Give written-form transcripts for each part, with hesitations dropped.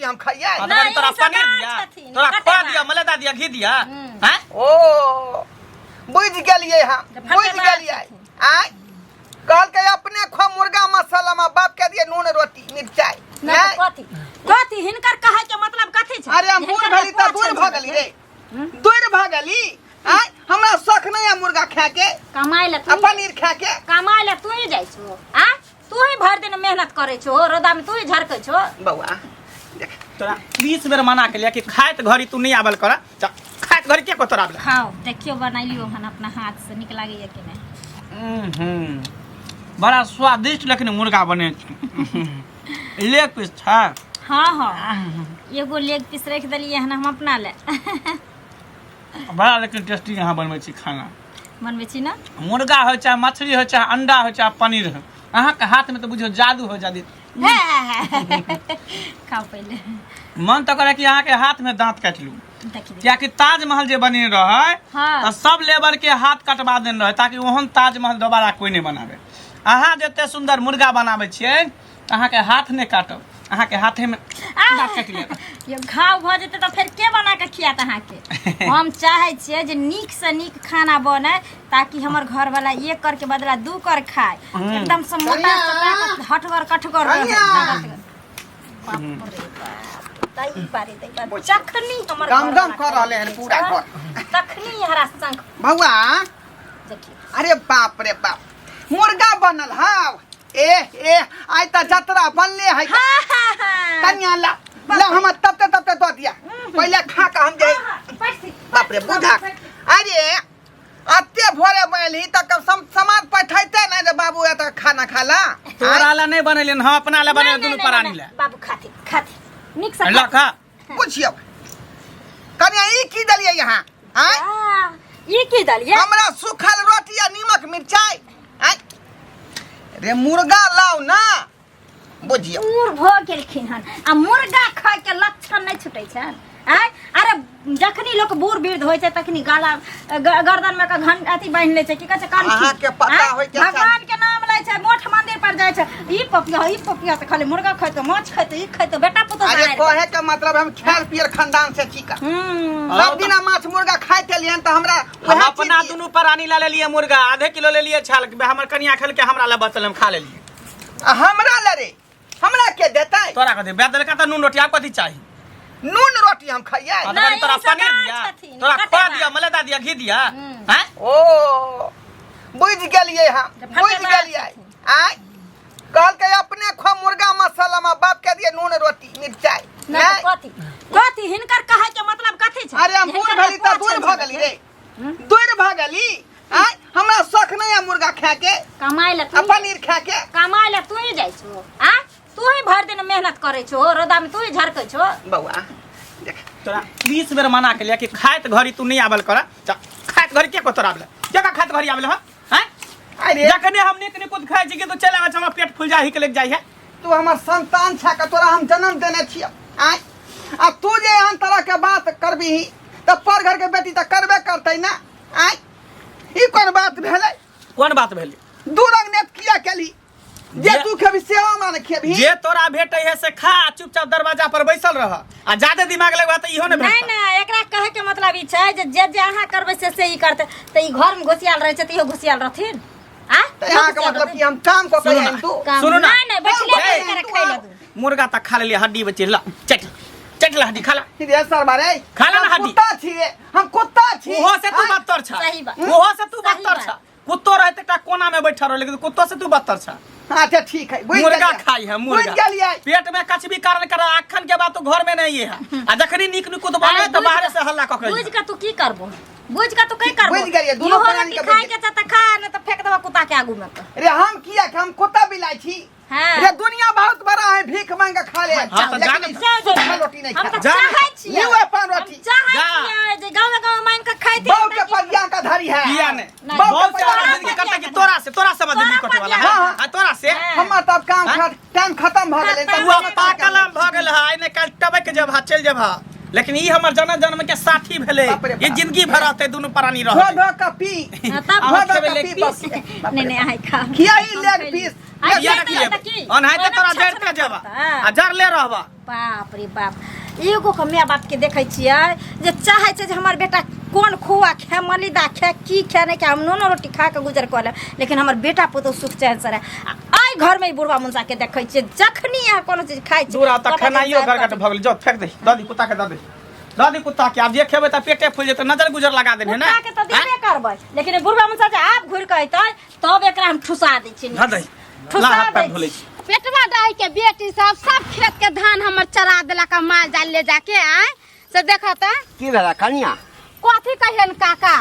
हम खाइए। हाँ, तो नहीं, तोरा ई सब पनीर दिया, छथिन, तोरा कटेबा। खोआ दिया, मलेदा दिया, घी दिया, हैं? ओ, बुझ गेलियै हम, फटेबा बुझ गेलियै। छथिन। आय कहलकै अपने खो मुर्गा मसाला में, बाप के दिए नून रोटी मिरचाई। नहि नहि? तऽ कथी कथी हिनकर कहै के मतलब कथी छै? अरे हम बूढ़ हिनकर भेली तऽ पुआ दूर भऽ छल गेली रे, दूर भऽ गेली। आय हमरा शौख नहीं है मुर्गा खाए के कमाइ लए आ तू पनीर खाए के। कमाइ लए तू ही जाइ छो आ तू ही भरि दिन मेहनत करै छो, रौदा में तू ही झरकै छो। बौआ देख, तोरा 20 बेर मना के लिया कि खाइत घड़ी तू नहीं आवल कर, खाइत घड़ी के को तोरा आवला? खाओ, देखियो बनैलियो हन अपना हाथ से, नीक लागैया कि नहि? बड़ा स्वादिष्ट लेकिन मुर्गा बने छै। लेग पीस छै? हाँ हाँ, एगो लेग पीस रख देलियै हन हम अपना ले। बड़ा लेकिन टेस्टी यहाँ बनबै छी खाना। बनबै छी ने। मुर्गा हो चाहे मछली हो चाहे अंडा हो चाहे पनीर हो, अहाँके हाथ में तो बुझियौ जादू हो जादू। खाओ पहिले। मन तऽ करे कि अहाँके हाथ में दांत काटि लू। देखी। कियाकि ताजमहल जे बने रहे तऽ सब लेबर के हाथ कटवा देने रहे ताकि ओहन ताजमहल दोबारा कोई नहीं बनावे। अहाँ जते सुंदर मुर्गा बनाबै छियै, अहाँके हाथ नहि काटब, अहाँके हाथे में दाँत काटि लेब। यो घाव भऽ जेतै तऽ फेर के बना कऽ खियात अहाँके? हम चाहै छियै जे नीक से नीक खाना बने ताकि हमर घरवाला एक कर के बदला दू कर खाए, एकदम से मोटा कनिया! सोटा के हटगर कठगर रहे। कनिया! बाप रे बाप, तई बारे तई बारे जखनी हमर गम गम घरवाला कर रहले हन पूरा घर। तखनी हरा शंख। बौआ देखिए। अरे बाप रे बाप, मुर्गा बनल हाव। ए ए, आइ तऽ जतरा बनले है। कन्या ला ला, हम तबते तबते दऽ दिया, पहिले खा के हम जे बाप रे बुझा। अरे अते भोरे बनलही तऽ कम समाज पठैते नहि जे बाबू एतऽ खाना खा ला। तोरा ला नहीं बनेलियन, हम अपना ला बनेलियन, दुनू प्राणी ला। बाबू खाती खाती नीक से। ला खा। बुझियौ कन्या, ई की देलियै यहाँ आँय? आ, ई की देलियै? हमरा सूखल रोटी आ नीमक मिरचाई। आँय रे, मुर्गा लाउ ना, बुझियौ। बूढ़ भऽ गेलखिन हन आ मुर्गा खाय के लक्षण नहि छुटै छनि। आँय, अरे जखनी लोक बूढ़ वृद्ध होइ छै तखनी गला गर्दन में के घन अथी बान्हि लै छै, की कहै छै, कंठी। अहाँके पता आँय? होइके चाही। भगवान के नाम लै छै, मठ मंदिर पर जाइ छै। ई पपिया ई पपिया तऽ खाली मुर्गा खैतो, माछ खैतो, ई खैतो, बेटा पुतोह अरे से कहे के मतलब हम खेल पियर खानदान से छी का। सब दिना माछ मुर्गा खाइत एलियन तऽ हमरा हम वएह अपना चीज। दुनू प्राणी ला लेलिए मुर्गा, आधे किलो लेलिए छाल, हमर कनिया खेलके, हमरा ला बचल, हम खा लेलिए। आ हमरा ले रे, हमरा के देतै? तोरा कथी बे देलका तऽ नून रोटी, आब कथी चाही? नून रोटी हम खाइए। हाँ, तो नहीं, तोरा ई सब पनीर दिया, छथिन, तोरा कटेबा। खोआ दिया, मलेदा दिया, घी दिया, हैं? ओ, बुझ गेलियै हम, फटेबा बुझ गेलियै। छथिन। आँय कहलकै अपने खो मुर्गा मसाला में, बाप के दिए नून रोटी मिरचाई। नहि तऽ नहि? कथी कथी हिनकर कहै के मतलब कथी छै? अरे हम बूढ़ हिनकर भेली तऽ पुआ दूर भऽ छल गेली रे, दूर भऽ गेली। आँय हमरा शौख नहीं है मुर्गा खाए के कमाइ लए आ तू पनीर खाए के। कमाइ लए तू ही जाइ छो आ तू ही भरि दिन मेहनत करै छो, रौदा में तू ही झरकै छो। बौआ देख, तोरा 20 बेर मना के लिया कि खाइत घड़ी तू नहीं आवल कर, खाइत घड़ी के को तोरा आवल? के का खाइत घड़ी आवल ह, हैं? अरे जखने हम नीक निकुत खाइ छी कि तू चलि आबै छ, हमर पेट फूल जाइ के लग जाइ है। तू हमर संतान छा के तोरा हम जन्म देने छियौ। आँय आ तू जे एहन तरह के बात करबिही तऽ पर घर के बेटी तऽ करबे करतै ना। आँय ई कोन बात भेलै? कोन बात भेलै? दू रंग नेत किया केली? जे तू खेबी सेहो हमरा ने खेबही। जे तोरा भेटै है से खा, चुपचाप दरवाजा पर बैसल रह, आ ज्यादा दिमाग लगबा तऽ इहो ने नहि भेटतौ। नहि, एकरा कहै के मतलब ई छै जे जे जे अहाँ करबै से से ई करतै, तऽ ई घर में घुसियाल रहै छै तऽ इहो घुसियाल रहथिन। आ तऽ अहाँके मतलब कि हम काम कऽ के सुनू ना। आयब तू काम सुनू ना। नहि नहि, बैठले ए, बैठ के खाइ लए दू। मुर्गा तऽ खा लेलियै, हड्डी बची, ला चट चट ला हड्डी खा ला। रे सर रे, खा ले ना हम हड्डी। कुत्ता छियै, हम कुत्ता छी। ओहो से तू आँय? बदतर छ। सही बात। ओहो से तू सही बदतर बात। छ। कुत्तो रहते एकटा कोना में बैठल रह, लेकिन कुत्तो से तू बदतर छ। अच्छा ठीक है, बुझि मुर्गा गेलियै। खाई है मुर्गा। बुझि गेलियै। पेट में कछ भी कारण कर अखन के बाद तो घर में नहीं है, आ जखनी नीक निकुत बने अरे तो बाहर से हल्ला क के बुझ के तू की करबो, बुझ के तू की करबो? बुझि गेलियै, दुनू इहो प्राणी रोटी के बुझि खाय के छै तऽ खा, नहि तऽ फेंक देबो कुत्ता के आगू में तऽ। रे हम किया कि हम कुत्ता बिलाइ छी? हाँ। रे दुनिया बहुत बड़ा है, भीख मांग के खा ले। हाँ, तो लेकिन जान- सूखा रोटी नहीं हम खा। तऽ जा। चाहै छियै। लिउ अपन रोटी। हम चाहै जा। छियै जे गाँव गाँव मांगि के खाइते। बहू के पगिया का धरी है। किया नहीं? नहीं। बहू के बहुत पगिया सारा का जिंदगी कटता कि तोरा से, तोरा से जिंदगी तोरा कटे वाला है। पगिया। हाँ, हाँ, तोरा से। हाँ। हमर तब काम हाँ? टाइम खत्म भऽ गेलै। खत्म तू तब अब पाकल आम भऽ गेल है, आइ ने काल्हि टबक जब हा चलि जेबह, लेकिन ई हमर जन्म जन्म के साथी भेलै। बाप रे ई बाप। जिंदगी भर रहतै, दुनू प्राणी धो रहतै। धो के पी। हाँ, तब धो धो खेबै के लेग पी पीस। बस। नहीं नहीं, अहाँ खाओ। खियाई हम लेग खैली। पीस। आ किया जरतै ने तऽ की? खिएबै ओनाहिते तोरा ओना जरिते जेबा हाँ। आ जरले रहबा। बाप रे बाप, एगो के माय बाप के देखै छियै जे चाहै छै जे हमर बेटा कोन खोआ खाए, मलिदा खाए, की खाए नहि खाए, हम नूनो रोटी खा कऽ गुजर कऽ लेब, लेकिन हमर बेटा पुतहु सुख चैन से रहै। आ एहि घरमे ई बुढ़वा मुनसा के देखै छियै जखनी अहाँ कोनो चीज खाइ छी दूर आ तऽ कहबै जे खेनाइयो साहेब गरगट भऽ गेल। जो फेंक दे, दऽ दी कुत्ता के, दऽ दे, दऽ दी कुत्ता के। आब जे खेबै तऽ पेटे फूलि जेतै, नजर गुजर लगा देने ने। कुत्ता के तऽ देबे करबै, लेकिन ई बुढ़वा मुनसा जे आब घुरि कऽ अयतै तब एकरा हम ठुसा दै छियै। धऽ दही। ठुसा ला हाथ पैर दै धो लै छियै। छी। पेटवा डाही के बेटी सब सब खेत के धान हमर चरा देलक आ माल जाल ले जाके आय से देखत। की भेला कनिया? कथी कहियन काका,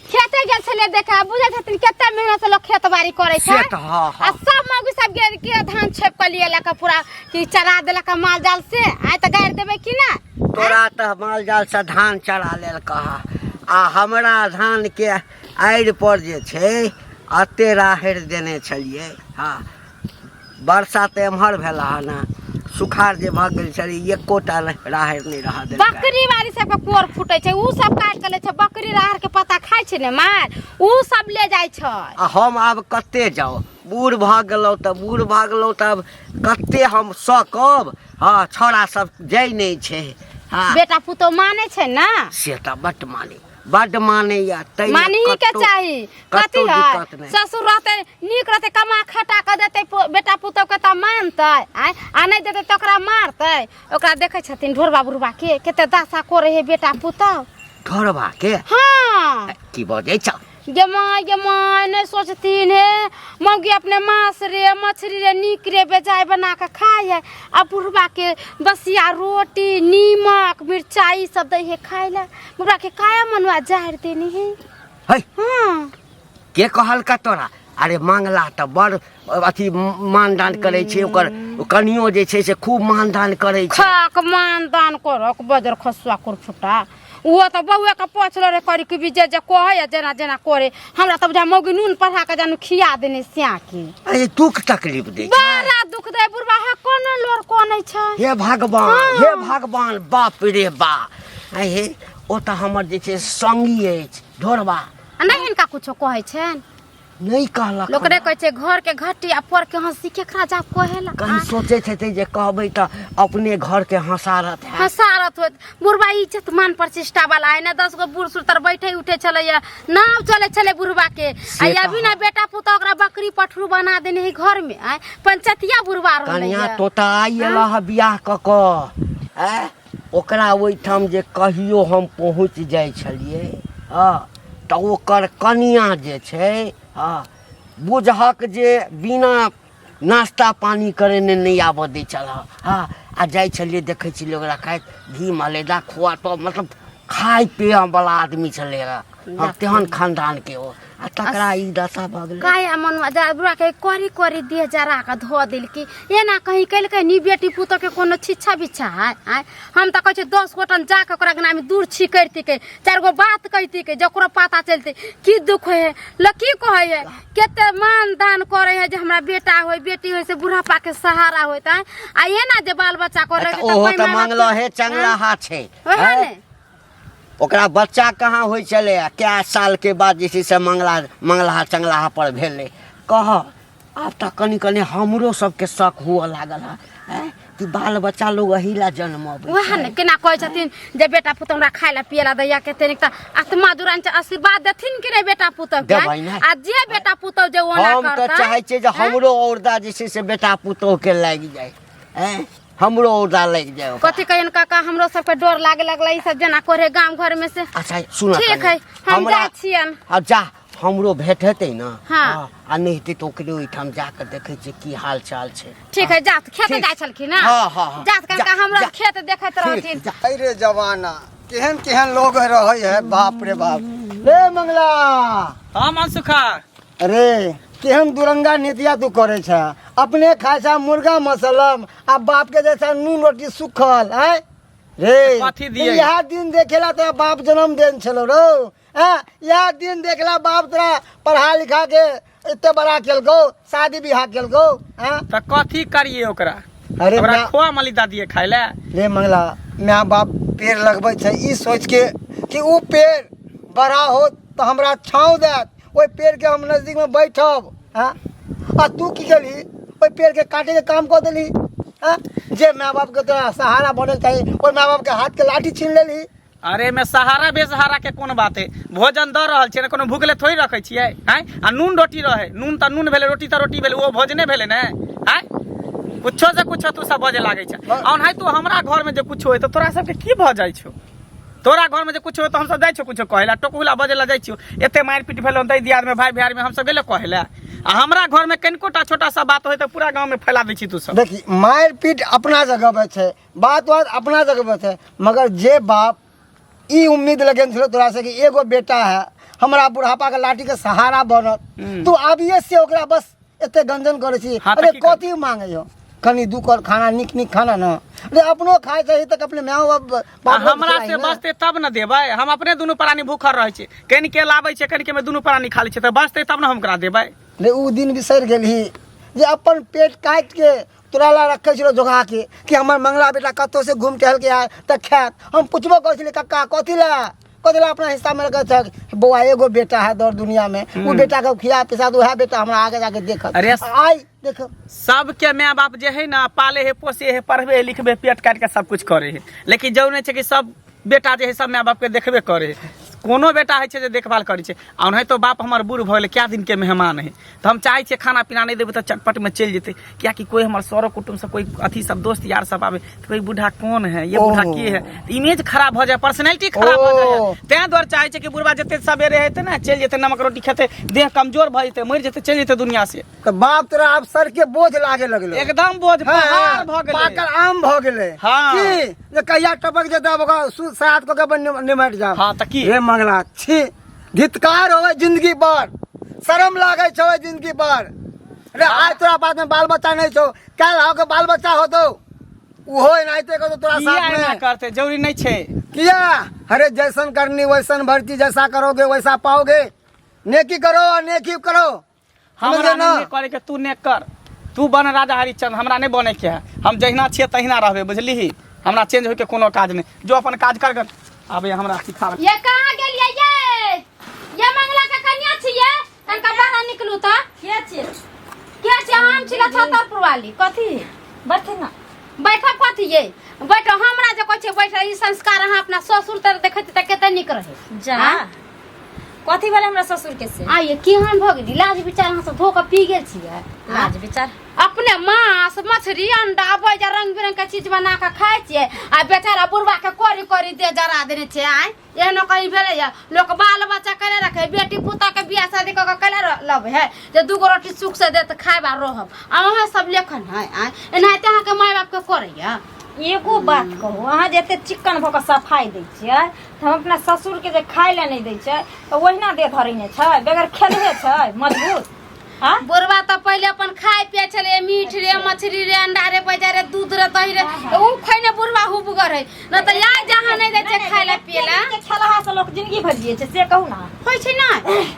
खेते गेल छलियै देखे, बुझै छथिन कते मेहनत से लोग खेत बाड़ी करै छै। से तऽ हँ, हँ। आ सब मौगी सब गेल के धान छेप के लिए लक पूरा कि चरा देलक आ माल जाल से आय तऽ गारि देबै कि ना? तोरा तऽ माल जाल से धान चरा लेल कह, आ हमरा धान के आड़ि पर जे छै अते राहरि देने छलियै। हँ, वर्षा तऽ एम्हर भेल हन, सुखाड़ जे भऽ गेल छलै एकोटा राहरि नहि रहऽ देलकै। बकरी वाली सबके कोर फूटे छै, उ सब काटि के लै छै। बकरी राहर के पत्ता खाइ छै ने मार, उ सब ले जाइ छै। आ हम आब कते जाउ, बूढ़ भऽ गेलहुँ तऽ बूढ़ भऽ गेलहुँ तऽ आब कते हम सकब। हँ, छौड़ा सब जाइ नहि छै। हँ, बेटा पुतोह मानै छै ने? से तऽ बड्ड मानै, बड्ड मानैया तै लए मानही के कतौ- चाही। कथी कतौ है दिक्कत नहि। ससुर रहते नीक रहते, कमा खटा के देते बेटा पुतोह के तऽ मानतै, आँय, आ नहि देतै तऽ ओकरा मारतै। ओकरा देखै छथिन ढोरबा बुढ़बा के कते दशा करै है बेटा पुतोह। ढोरबा के? हाँ। की बजै छौ? गे माय, गे माय, नहि सोचथिन हे मौगी अपने मांस रे मछली रे नीक रे बेजाय बना के खाय है, आ बुढ़बा के बसिया रोटी नीमक मिरचाई सब दै है खाय ला। बुढ़बा के काया मनुआ जाहिर देनी है। है। हाँ। के कहलका तोरा? अरे मांगला तऽ बड़ अथी मानदान करै छै, ओकर कनियो जे छै से खूब मानदान करै छै। खाक मानदान करक बजर खसुआ कुरफुटा, ओहो तऽ बौए के पछलो रे करी कि जे जे कहै आ जेना जेना करे। हमरा तऽ बुझा मौगी नून पढ़ा के जानू खिया देने स्याके। अरे दुख तकलीफ दै छै। बड़ा दुख दे बुढ़बा हे, कोनो लोर कोनै छै। हे भगवान, हे भगवान, बाप रे बा। हे ओ तऽ हमर जे छै संगी अछि ढोरबा। आ नहि हिनका कुछो कहै छनि? नहि कहलक। लोक रे कहै छै घर के घटी आ पर के हंसी केकरा जा कहेला। कहीं सोचैत हेतै जे कहबै तऽ अपने घर के हंसारत हैत। हंसारत होत। बुढ़बा इज्जत मान प्रतिष्ठा वाला है ना, 10 गो बूढ़ सुर तर बैठे उठे छलैया, नाव चले छलै बुढ़बा के। से आ तऽ अभी ना बेटा पुतोह ओकरा बकरी पठरू बना देने है घर में। आय पंचतिया बुढ़बा रहलै। कनिया तो तऽ आइ एलह हँ बियाह कऽ कऽ। आँय, ओकरा ओहिठाम जे कहियो हम पहुँच जाइ छलियै, हँ, तऽ ओकर कनिया जे छै, हँ, बुझहक जे बिना नाश्ता पानी करेने नहि आबऽ दै छल। हँ, आ जाइ छलियै देखै छलियै ओकरा खाइत घी मलेदा खोआ, तऽ मतलब खाय पियऽवला आदमी छलै हँ, तेहन खानदानके ओ, आ तकरा ई दशा भऽ गेलै। काया मनुआ जा बुढ़ा के करी करी देह जरा के धो देलकी। एना कहीं केलकै नी बेटी पुतोह के कोनो छिच्छा बिच्छा है? आँय, हम तऽ कहै छियै 10 गोटन जाके ओकरा अंगना में दूर छी करितिकै, 4 गो बात कहितिकै, जकरो पता चलतै की दुख होइ है। लोक की कहै है, कते मान दान करै है जे हमरा बेटा होय बेटी होय से बुढ़ापा के सहारा होइत। आँय, आ एना जे बाल बच्चा करै तऽ ओहो तऽ मांगलो हे चंगलाहा छै। ओएह आँय? ने ओकरा बच्चा कहाँ होइ छलै, आ कए सालके बाद जे छै से मंगला मंगलाहा चंगलाहा पर भेलै। कह आब तऽ कनि कनि हमरो सबके शक हुअ लागल हँ, आँय, कि बाल बच्चा लोग एहि ला जन्मबै वएह ने केना कहै छथिन जे बेटा पुतोह हमरा खाय ला पिए ला दैया, कते नीक तऽ आत्मा जुड़ान छै, आशीर्वाद देथिन कि नहि बेटा पुतोह के? देबै ने। आ जे बेटा पुतोह जे ओना हम तऽ करतै, चाहै छियै जे हमरो औरदा जे छै से बेटा पुतोह के लागि जाय। आँय, हमरो औरदा लागि जाय ओकरा। कथी कहियन काका, हमरो सबके डर लागे लगलै ई सब जेना करे गाम घर में से। अच्छा सुन, ठीक है, हम जाइ छियन। आ जा, हमरो भेंट हेतै ने? हाँ। आ नहि हेतै तऽ ओकरे ओहिठाम जाकऽ देखै छियै की हाल चाल छै। ठीक है, जात खेत ठीक। जाइ छलखिन ना? हाँ, हाँ, हाँ। जात काका, जा, हमरा जा। खेत देखैत ठीक, रहथिन। जा। अरे जमाना केहन केहन लोग रहै है, बाप रे बाप। रे मंगला। हाँ मनसुखा। अरे केहन दुरंगा नीतिया तू करे छ, अपने खाय छ मुर्गा मसलम आ बाप के जैसा नून रोटी सुखल। आय रे कथी दियै? इएह दिन देखेला तोरा बाप जन्म देन छलो रौ। हाँ, इएह दिन देखला बाप तोरा पढ़ा लिखा के एते बड़ा केलकौ, शादी बियाह केलकौ। हाँ, तऽ कथी करिए ओकरा? अरे ओकरा खोआ मलिदा दिए खाय ले? रे मंगला, माय बाप पेड़ लगबै छै ई सोच के कि ओ पेड़ बड़ा होत तऽ हमरा छाँव देत, ओहि पेड़के हम नजदीकमे बैठब। हाँ, आ तू की केलही? ओहि पेड़के काटैके काम कऽ देलही। आँ, जे माय बापके तोरा सहारा बनल चाही ओहि माय बापके हाथके लाठी छीन लेलही। अरे में सहारा बेसहारा के कोन बात है, भोजन दऽ रहल छियै ने, कोनो भूखले थोड़ी रखै छियै। आँय, आ नून रोटी रहै, नून तऽ नून भेलै, रोटी तऽ रोटी भेलै, ओ भोजने भेलै ने। आँय, कुछो से कुछो तू सब बजे लागै छै। आ ओनाहि तू हमरा घरमे जे कुछो होइ तऽ तोरा सबके की भऽ जाइ छौ? तोरा घरमे जे कुछो होइ तऽ हमसब जाइ छियौ कुछो कहै लए, टोकुला बजै लए जाइ छियौ? एते मारि पीट भेलौ दै दियादमे, भाय भैयारीमे हमसब गेलियौ कहै लए? आ हमरा घरमे कनिको टा छोटा सा बात होइ तऽ पूरा गाँवमे फैला दै छी तू सब। देखी, मारि पीट अपना जगह पर छै, बात वात अपना जगह पर छै, मगर जे बाप ई उम्मीद लगेने छलो तोरा से कि एगो बेटा है हमरा बुढ़ापा के लाठी के सहारा बनत, तू अभिये से ओकरा बस एते गंजन करै छी। हाँ, तऽ अरे की करी? कथी मांगे हो? कनि दू कर खाना, नीक नीक खाना न अरे अपनो खाय चाही तऽ अपने माय बाप आ बाप हमरा से बचतै तब ने देबै। हम अपने दुनू प्राणी भूखल रहै छी, कनिके लाबै छै, कनिके मे दुनू प्राणी खा लै छै, तऽ बचतै तब ने हम ओकरा देबै। रे उ दिन बिसरि गेलही जे अपन पेट काटि के तोरा ला रखै छलो जोगा के कि हमर मंगला बेटा कतौ से घूम टहल के आए तऽ खायत। हम पुछबो करै छलियै, कक्का कथी ला कथी ला अपना हिस्सा में रखै छक? बौआ एगो बेटा है दौड़ दुनिया में, उ बेटा के खिया पिसा दू, वएह बेटा हमरा आगे जाके देखत। अरे आइ देख, सबके माय बाप जे है ना पाले है, पोसे है, पढ़बे है, लिखबे, पेट काटि के सब कुछ करे है, लेकिन जरूरी नहीं छै कि सब बेटा जे है सब माय बाप के देखबे करे है। कोनो बेटा होइ छै जे देखभाल करै छै। आ ओनाहितो बाप हमर बूढ़ भऽ गेलै, कए दिनके मेहमान है, तऽ हम चाहै छियै खाना पीना नहि देबै तऽ चटपटमे चलि जेतै, कियाकि कोइ हमर सरो कुटुम्ब सब कोइ अथी सब दोस्त यार सब आबै तऽ कोइ बूढ़ा कौन है, ये बूढ़ा के है, इमेज खराब भऽ जाए, पर्सनैलिटी खराब भऽ जाए। तैं दुआरे चाहै छै कि बुढ़बा जते सबेरे हेतै ने चलि जेतै, नमक रोटी खेतै, देह कमजोर भऽ जेतै, मरि जेतै, चलि जेतै दुनिया से। तऽ बाप तोरा आब सर के बोझ लागे लगलो। एकदम बोझ। हाँ, पहाड़ भऽ गेलै। पाकल आम भऽ गेलै। हाँ। की जे कहिया टपक जेतै, आब ओकरा श्राद्ध कऽ के अपन निमटि जाब। हाँ, तऽ की? रे मंगला, छी, धित्कार होवे जिंदगी पर, शरम लागै छौ जिंदगी पर। रे आइ तोरा पास में बाल बच्चा नहीं छौ, काल्हि आओ के बाल बच्चा होतौ, उहो एनाहिते करतौ तोरा किया साथ एना में। करतै? जरूरी नहीं छै। किया? अरे जैसन करनी वैसन भरती, जैसा करोगे वैसा पाओगे। नेकी करो और नेकी करो। हमरा समझे ना? नहीं करे के, तू नेक कर, तू बन राजा हरिश्चंद्र, हमरा नहीं बने के है। हम जहिना छियै तहिना रहबै, बुझलिही? हमरा चेंज होय के कोनो काज नहीं। जो अपन काज कर गन, आबे हमरा सिखाबै। ये कहाँ गेलियै ये? ये मंगला के कन्या छियै, तनका बाहर निकलू तऽ। के छियै? के छियै? हम छियै छतरपुर वाली। कथी बैठे ना? बैठब कथी ये? बैठो, हमरा जे कहै छै बैठ, ई संस्कार अहाँ अपना ससुर तर देखैत तऽ कते नीक रहै। जा। आँ? कथी भेलै हमरा ससुर के से? आइए केहन भऽ गेली, लाज विचार अहाँ सब धो कऽ पी गेल छियै। लाज विचार? अपने मांस मछली अंडा बैजा रंग बिरंग के चीज बना कऽ खाइ छियै आ बेचारा बुढ़वा के कोरी कोरी दे जरा देने छियै। आँय, एहनो कहीं भेलै या? लोक बाल बच्चा केले रखे, बेटी पुतोह के बियाह शादी कऽ कऽ केले लबै है जे दूगो रोटी सुख से देत खायब आ रहब, आ अहाँ सब लेखन है। आँय, एनाहिते अहाँके माय बाप के करैया? एगो बात कहू, अहाँ जे एते चिक्कन भऽ कऽ सफाइ दै छियै तऽ हम अपना ससुरके जे खाय लए नहि दै छै तऽ ओहिना देह धरेने छै, बगैर खेलहे छै मजबूत। हाँ? बुढ़वा तऽ पहिले अपन खाय पिए छलै, मीट रे मछली रे अंडा रे बैजा रे दूध रे दही रे, तऽ उ खैने बुढ़वा हुबगर है न। तऽ यार जहाँ नहि दै छै खाय लए पिए लए। के खेलहा से लोक जिंदगी भरि जियै छै, से कहू ना। होइ छै ना,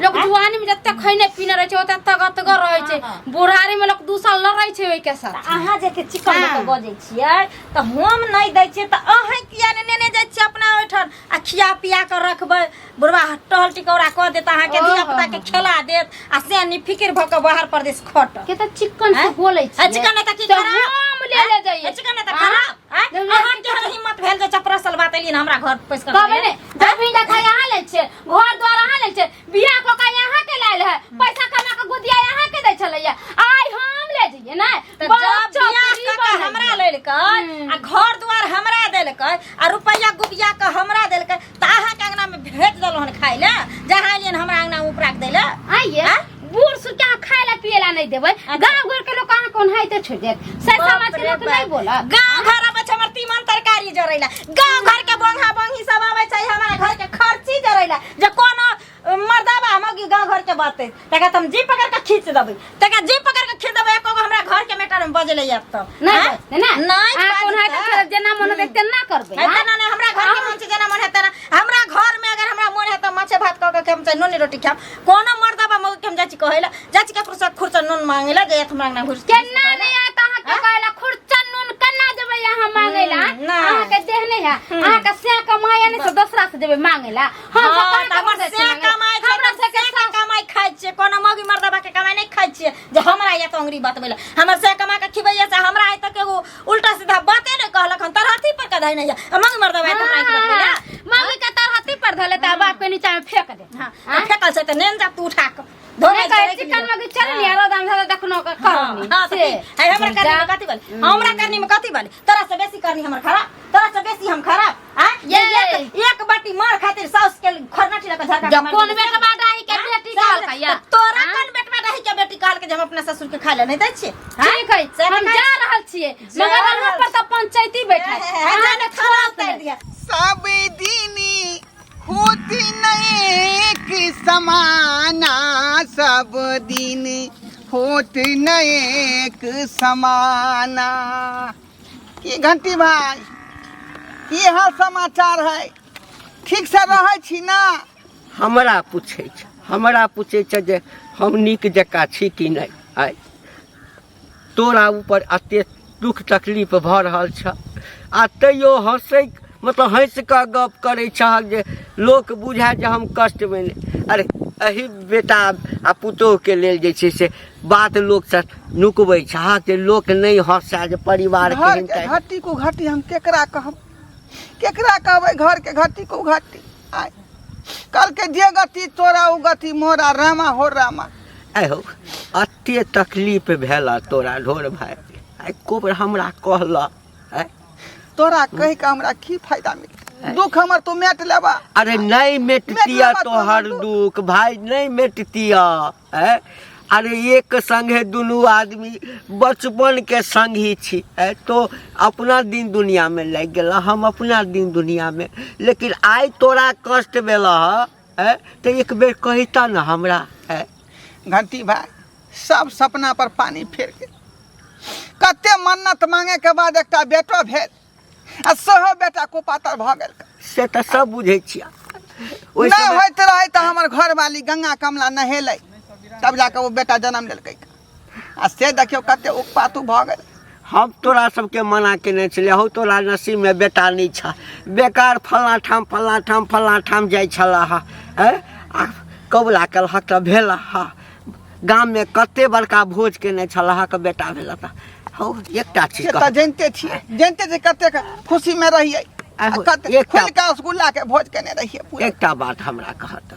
लोक जुआनी में जते खैने पीने रहै छै ओते तगतगर रहै छै, बुढ़ारी में लोक 2 साल लड़ै छै ओहिके साथ। तऽ अहाँ जे एते चिकन दऽ कऽ हाँ। बजै छियै तऽ हम नहि दै छियै तऽ अहाँ किया ने नेने जाइ छियै अपना ओहिठाम आ खिया पिया कऽ रखबै? बुढ़वा टहल टिकौरा कऽ देत अहाँके, ओहो। धिया पुता के खेला देत आ से नि फिकिर भऽ कऽ बाहर परदेश खटत। के तऽ चिकन से आँय? बोलै आ छियै। चिकन नहि तऽ की तऽ खराब? हम ले ले जाइए। आ चिकन नहि तऽ आँय? खराब? आँय? जब अहाँ केहन हिम्मत भेल जे चपरासल बात एलियै हमरा घर पैस कऽ? कहबै ने, जमीन जथा यहाँ लै छियै, घर द्वार अहाँ लै छियै, बियाह कऽ के यहाँ के लायल है, पैसा कमा के गुदिया यहाँ के दै छलैया, आइ हम ले जइयै ने? तऽ बड़ जब बियाह चतुरी कऽ के बनैयै। हमरा लेलकै आ घर द्वार हमरा देलकै आ रुपैआ गुबिया के हमरा देलकै तऽ अहाँके अंगना में भेज देलहुँ हन खाय लए, जहाँ एलियन हमरा अंगना में उपरा के दै लए। आइये बूढ़ सूढ़ के अहाँ खाय ला पिए ला नहीं देबै, गाँव घर के लोग अहाँ कोन छोड़ देत, से समाज के लोग नहीं बोलत। गाँव घर आबै छै हमर तीमन तरकारी जरै ला, गाँव घर के बोंगा बोंगी सब आबै छै हमरा घर के खर्ची जरै ला, जे कोनो मर्दाबा मौगी गाँव घर के बात तकरा तऽ हम जी पकड़ के खींच देबै, तकरा जी पकड़ के खींच देबै, एको गो हमरा घर के मैटर में बजले आयत तऽ नहीं आँय? बजतै ना। नहीं अहाँ कोन बजतै। है जेना मन हेतै तेना करबै। नहीं हाँ? तेना नहीं, हमरा घर के मन छै जेना मन हेतै तेना। हमरा घर में अगर हमरा मन हेतै माछे भात कऽ के हम चाहे नून रोटी खायब, कोनो मर्दाबा मौगी के हम जाइ छी कहै लए, जाइ छी ककरो से खुरचन नून मांगे लए जे हमरा अंगना घुस केना नहीं आयत अहाँ के कहै लए खुरचन नून केना जेबै अहाँ मांगे लए? नहीं। अहाँ के देह नहीं है, अहाँ के से कमाई नहीं से दोसरा से जेबै मांगे लए? हम सब हाँ, कहाँ तऽ हमर ककरो से दै छियै मांगे लए? कमाइ छै हमरा तऽ सबके से के कमाइ खाइ छियै, कोनो मौगी मर्दाबा के कमाइ नहि खाइ छियै जे हमरा या तऽ अंगुरी बतबै लए हमर से कमा के खिबैया से हमरा आइ तक एगो उल्टा सीधा बाते नहि कहलक हन तरहथी पर कधै नहि या मंग मर्दवा तऽ हमरा आँखि बतबै लए मम्मी के तरहत्ती पर धले त बाप के नीचा में फेंक दे हाँ तऽ फेकल छै तऽ नेन जा तू उठा कऽ धोने नहीं कहै चिकन मगी चल नी आरो दाम धरे देखनो के करनी हाँ, तऽ से की? है हमरा करनी में कथी बाली हमरा करनी में कथी बाली तोरा से बेसी करनी हमर खराब तोरा से बेसी हम खराब आ ये। एक एक बाटी मार खातिर साउस के खरनाटी लगा झरका जब कोन बेटवा डाही के बेटी कहलकै या तोरा कोन बेटवा डाही के बेटी कहलकै जे हम अपना ससुर के खाय ले नहीं दै छियै हाँ? ठीक है से हम खाइ जा रहल छियै जा मगर रहल अहाँ पर तऽ पंचायती बैठा छियै। हाँ, जाने खाना उतारि दिया सब दिनी होती नहीं कि समाना सब दिन होत नहीं एक समाना। की घंटी भाई, की हाल समाचार है? ठीक से रहै छी ना? हमरा पूछै छै, हमरा पूछै छै जे हम नीक जकाँ छी कि नहि। आइ तोरा ऊपर एते दुख तकलीफ भऽ रहल छ आ तैयो हँसै, मतलब हँसि कऽ गप करै छहक जे लोक बुझाय जे हम कष्टमे नहि। अरे एहि बेटा आ पुतोहुके लेल जे छै से बात लोकसँ नुकबै छहक जे लोक नहि हँसय जे परिवार घर केहन के टाइप। घटी को घटी हम केकरा कहब, केकरा कहबै घर के घटी को घटी? आय कल के जे गति तोरा ओ गति मोरा, रामा हो रामा। आइ हौ एते तकलीफ भेल तोरा ढोर भाय, आइ कोबर हमरा कहल आइ तोरा कहि के हमरा की फायदा मिल? दुख हमर तू मेट लेबा। अरे नहीं मेटतिया मेट लेबा तोहर तोहर दुख भाई, नहीं मेटतिया है। अरे एक संगे दुनू आदमी बचपन के संग ही छी है, तो अपना दिन दुनिया में लागि गेल, हम अपना दिन दुनिया में। लेकिन आइ तोरा कष्ट भेल है तो एक बेर कहिता न हमरा है। घंटी भाई सब सपना पर पानी फेर गेल। कते मन्नत मांगे के बाद एकटा बेटो भेल आ सेहो बेटा कुपातर भऽ गेल। से तऽ सब बुझै छियै। ओहि नहि समय होइत रहै तऽ हमर घरवाली गंगा कमला नहेलै तब जाके ओ बेटा जन्म लेलकै आ से देखियौ कते उकपातू भऽ गेल। हम तोरा सबके मना केने छलियै, हौ तोरा नसीबमे बेटा नहि छह, बेकार फलाँ ठाम फलाँ ठाम फलाँ ठाम जाइ छलह हँ। आ कबुला केलहक तऽ भेल हँ। गाममे कते बड़का भोज केने छलहक बेटा भेल तऽ। हौ एकटा चीज से तऽ कह। जनिते छियै, जनिते छियै कतेक खुशीमे रहियै आ आहो, कते एकटा खुलि कऽ रसगुल्लाके भोज केने रहियै पूरा। एकटा बात हमरा कहत,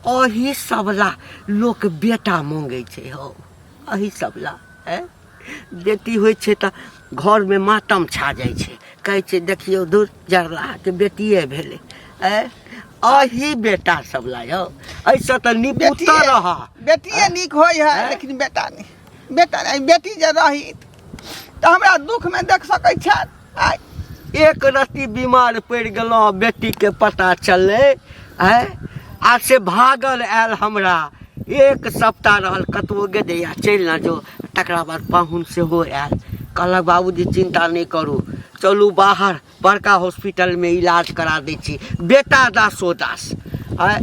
अही सबला लोक बेटा मांगै छै हौ, अही सबला हैं? बेटी होइ छै तऽ घरमे मातम छा जाइ छै, कहै छै देखियौ दूर जरलाके बेटिए भेलै। अही बेटा सब ला यौ, एहिसँ तऽ निपुत रह। बेटिए नीक होइ है लेकिन बेटा नहि, बेटा नहि। बेटी जे रही तऽ हमरा दुखमे देख सकै छथि। आइ एक रत्ती बीमार पड़ि गेलहुँ, बेटीके पता चललै आँय, आ से भागल आयल हमरा, एक सप्ताह रहल, कतबो गे दैया चलि न जो। तकरा बाद पाहुन सेहो आयल, कहलक बाबूजी चिन्ता नहि करू, चलू बाहर बड़का हॉस्पिटलमे इलाज करा दै छी, बेटा दासो दास। आँय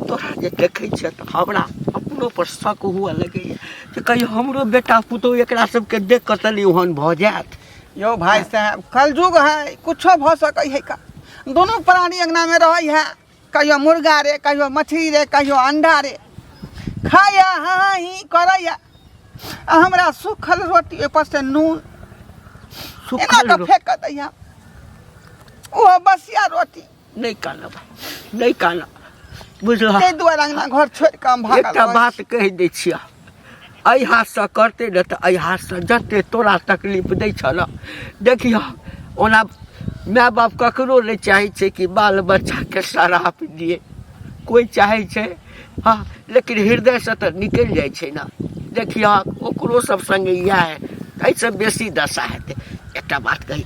तोरा जे देखै छियै तऽ हमरा अपनो पर शक हुअ लगैए जे कहियो हमरो बेटा पुतोहु एकरा सबके देख कऽ तऽ नहि ओहन भऽ जायत। यौ भाई साहब कलयुग है, कुछो भऽ सकै है का। दोनों प्राणी अंगना में रहै है, कहियो मुर्गा रे, कहियो मछली रे, कहियो अंडा रे, खाया हाँ ही करैया। आ हमरा सूखल रोटी ओहिपर से नून एना सुखल कऽ फेंक कऽ दैया, ओहो बसिया रोटी। नहि कानब, नहि कानब, बुझलह? ताहि दुआरे अंगना घर छोड़ि कऽ हम भागल एकटा रहै बात छी। कहि दै छियह, एहि हाथसँ करतै ने तऽ एहि हाथसँ जते तोरा तकलीफ दै छह ने, देखियह ओना माय बाप ककरो नहि चाहै छै कि बाल बच्चाके श्राप दिए, कोइ चाहै छै? हँ, लेकिन हृदयसँ तऽ निकलि जाइ छै ने। देखियह ओकरो सब सङ्गे इएह है, एहिसँ बेसी दशा हेतै। एकटा बात कही,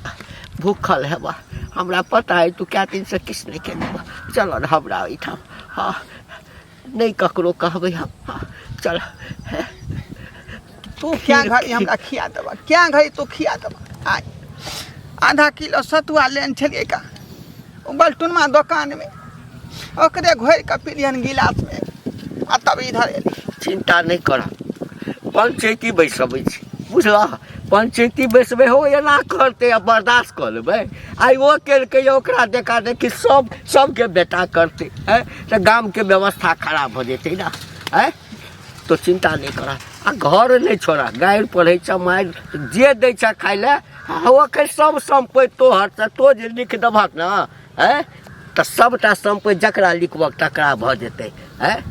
भूखल हेबह, हमरा पता है तू कए दिनसँ किछु नहि केने हेबह। चल ने हमरा ओहिठाम, हँ नहि ककरो कहबै हम, हँ चल। तू क्या घड़ी हमरा खिया देबह, क्या घड़ी तू खिया देबह? आइ आधा किलो सतुआ लेने छलियै का ओ बलटुनमा दोकानमे, ओकरे घोरि कऽ पिलियन गिलासमे आ तब इधर एली। चिन्ता नहि कर, पंचैती बैसबै छी, बुझलह? पंचैती बैसबै हो, एना करतै आ बर्दाश्त कऽ लेबै? आइ ओ केलकै, ओकरा देखा देखी सब सबके बेटा करतै, हैं? तऽ गामके व्यवस्था खराब भऽ जेतै ने। हैं, तो चिन्ता नहि कर, आ घर नहि छोड़ा, गारि पढ़ै छ, मारि जे दै छ खाइ लए, आ ओकर सब सम्पत्ति तोहर छ। तो जे लिख देबहक ने, आँय, तऽ सबटा सम्पत्ति जकरा लिखबहक तकरा भऽ जेतै। आँय,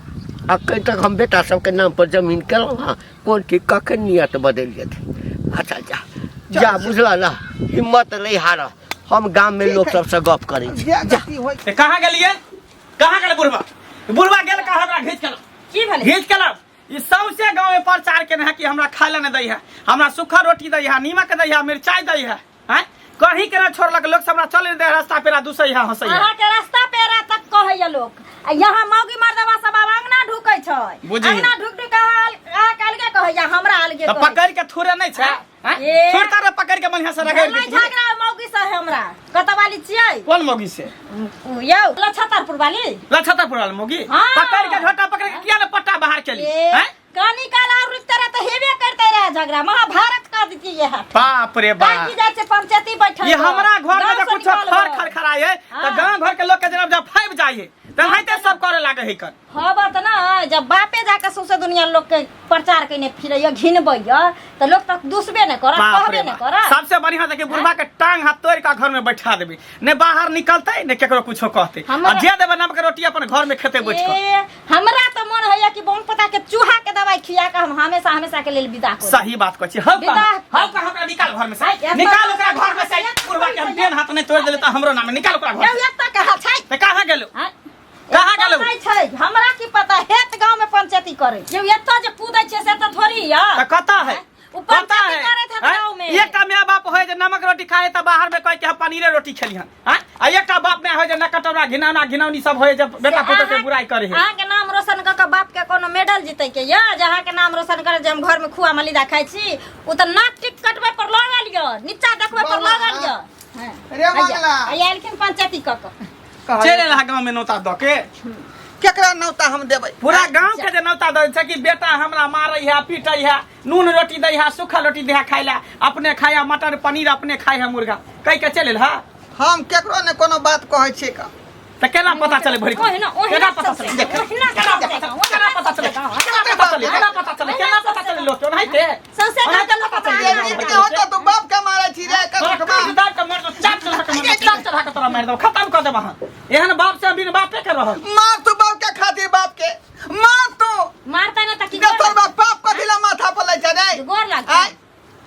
अखन तक हम बेटा सबके नाम पर जमीन केलहुँ हँ, कोन ठीक कखन नियत बदलि जेतै। अच्छा जा जा, बुझल ने, हिम्मत नहि हार। हम गाममे लोक सबसँ गप करै छी। जे गलती होइ ए, कहाँ गेलियै? कहाँ गेलै बुढ़बा? बुढ़बा गेल कहाँ? हमरा घीच के लाउ। की भेलै? घीच के लाउ। ई सौंसे गाँव में प्रचार केने है कि हमरा खाय ला नहीं दै है, हमरा सूखा रोटी दै है, नीमक दै है, मिरचाई दै है। हैं, कहीं के ना छोड़लक लोग सब, हमरा चले दे रास्ता पेरा दूसै है, हंसै है। अहाँ के रास्ता पेरा तक कहैया लोक। आ यहाँ मौगी मर्दवा सब आब अंगना ढुकै छै। बुझी। अंगना ढुक ढुक के अहाँ के अलगे कहैया, हमरा अलगे तऽ कहैया। पकड़ के थोड़े नहीं छै, हैं? ए। थोड़ता रे, पकड़ के बढ़िया से रगड़ भेलै दी। झगड़ा मौगी से हमरा। कतऽ वाली छियै? कोन मौगी से? उ यौ लछतरपुर वाली। लछतरपुर वाली मौगी? हाँ। पकड़ के झोटा पकड़ के किया ने पट्टा बाहर केली? ए, हैं? कनी काल और रुकते रहे तऽ हेबे करते रहे झगड़ा, महाभारत कर देती ये हाथ। बाप रे बाप। काहे की जाइ छै पंचायती बैठल ये हमरा घर में गाँव जे से कुछो निकालबै। खर खरखराय है तऽ हाँ। गांव घर के लोग के जब जब फाइब जाइ है तऽ हाइते सब करे लागे है कर। हाँ बात ना, जब बापे जाके सौंसे दुनिया लोग के प्रचार कने फिरैया घिनबैया तऽ लोग तक दुसबे नहि करत, बाप कहबे रे नहि बाप। करत। सबसे बढ़िया देखिए बुढ़वा के टांग हाथ तोड़ के घर में बैठा देबी, ने बाहर निकलते ने केकरो कुछो कहते, आ जे देबे नमक रोटी अपन घर में खेते बैठ के। ए, हमरा तऽ मन होइया कि बम पता के चूहा के दवाई खिया के हम हमेशा हमेशा के लेल विदा करू। सही बात कहै छी। हौ विदा। कहाँ, हौ कहाँ, ओकरा निकाल घर में से। आइ, एतऽ निकाल ओकरा घर में से। बुढ़वा के हम बेन हाथ नहीं तोड़ देले तऽ हमरो नाम निकाल ओकरा घर यौ, से। एतऽ कहाँ छै? तऽ कहाँ गेलो? आँय? कहाँ एतऽ गेलौ? नहि छै, हमरा की पता, हेत गाँव में पंचायती करै। यौ, एतऽ जे कूदै छियै से तऽ थोड़ी यऽ। तऽ कतऽ है? ओ कतऽ पंचायती है? करैत हैत आँय? गाँव में। एकटा माय बाप होय जे नमक रोटी खाए तऽ बाहर में कह के हम पनीरे रोटी खेलिहन, आँय? आ एकटा बाप माय होय जे नकटौरा घिनौना घिनौनी सब होय जे बेटा पुतोह के बुराई करे है। अहाँके नाम रोशन कऽ के बाप के कोनो मेडल जीतै के यऽ जे अहाँके नाम रोशन करे जे हम घर में खुआ मलिदा खाइ छी? ओ तऽ नाक टिक कटबै पर लागल यऽ, नीचा देखबै पर बाबा, लागल यऽ। हँ। रे मंगला। आइ एलखिन पंचायती कऽ के। चलि एल गाँव में नौता दऽ के। केकरा नौता हम देबै? पूरा गांव के जे नौता दै छै कि बेटा हमरा मारै है, पीटै है, नून रोटी दै है, सूखा रोटी दै है खाइ ला, अपने खाया मटर पनीर, अपने खाइ है मुर्गा, कहि के चलि एल हा। हम केकरो ने कोनो बात कहै छियै का। तऽ केना पता चले भरि? ओहिना ओहिना केना पता चले? ओहिना केना पता चले? केना पता चले? केना पता चले? केना पता चले? केना पता चले लोक के? ओनाहिते सौंसे गाँव के लोक पता चले। ये नीक के होता तू बाप के मारै छी रे तोरा कटवा। काज दाब के मार दो, चाप चढ़ा के मार दो, चाप चढ़ा के तोरा मारि दो, खत्म कऽ देब अहाँ। एहन बाप से बिन बापे के रहल। मार तू बाप के खातिर, बाप के मार तू। मारतै ने तऽ की? गे तोर बाप पाप कथी ला माथा पर लै छै रे? गोर लागतै? आँय?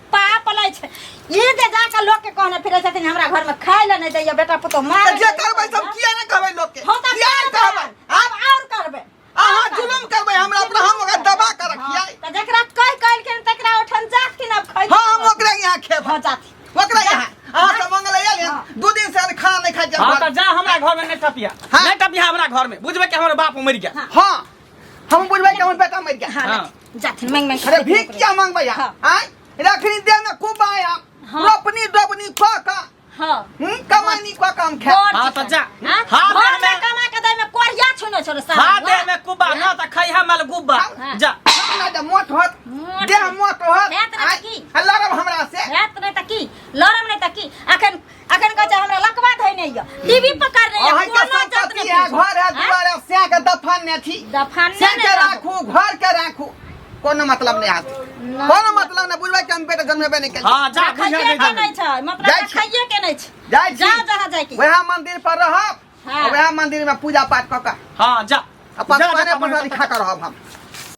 पाप लै छै ई जे जाके लोक के कहने फिरै छथिन हमरा घर में खाय ले नहि दैया, बेटा पुतोह मार। तऽ जे करबै सब किया ने कहबै लोक के? हम तऽ किया ने कहबै? आब आओर करबै। अहाँ जुलुम करबै हमरा पर, हम ओकरा दबा के रखियै। तऽ जकरा कहि कहलखिन तकरा ओठन जाथिन आब खै। हाँ, हम ओकरा यहाँ खेब। हाँ, जाथिन ओकरा यहाँ। अहाँ सब मंगल आयल हन, 2 दिन से खाना नहीं खाइ हाँ छै। तऽ जा, हमरा घर में नहीं टपिया। हाँ। नहीं टपिया हमरा घर में, बुझबै कि हमर बाप मरि गेल। हाँ, हम बुझबै कि हमर बेटा मरि गेल। हाँ। हाँ। जाथिन मांग मांग। अरे भीख किया मांगबै? हाँ। आँय, रखनी देह में खूब आय हम। हाँ। रोपनी डोबनी कऽ कऽ, हाँ, कमानी कऽ कऽ हम खायब। हाँ, तऽ जा। हाँ, हाँ, घर देह में में- कमा के दै में कोरिया छुने छोड़े सारा। हाँ, देह में कुब्बा न तऽ खैहा माल गुब्बा। हाँ। जा। हमरा जे मोट होत, मोट देह मोट होत। हेत ने आँय, तऽ की? आ लड़ब हमरा से? हेत नहि तऽ की? लड़म नहि तऽ की? अखन अखन कहै छै हमरा लकवा धैने यऽ, टीवी पकड़ने यऽ, अहाँके कोनो जात संपत्ति नहि है, पूछू। घर है, आँय? दुआर है, सएह के दफन ने छी। दफन सएह ने के रहू। राखू, घर के राखू, कोनो मतलब नहि हाथ, कोनो मतलब नहि। बुझबै कि हम बेटा जन्मेबे नहि केलियै। हाँ, जा, बुझा खाइए के नहि। नहि छै मतलब। जाइ छी। खाइए के नहि छै। जाइ छी। जा, जहाँ जाइ के। वएह मंदिर पर रहब। हाँ। आ वएह मंदिर में पूजा पाठ कऽ कऽ हाँ, जा। अपन जा, जा, पाने अपन प्रसादी खा कऽ रहब हम।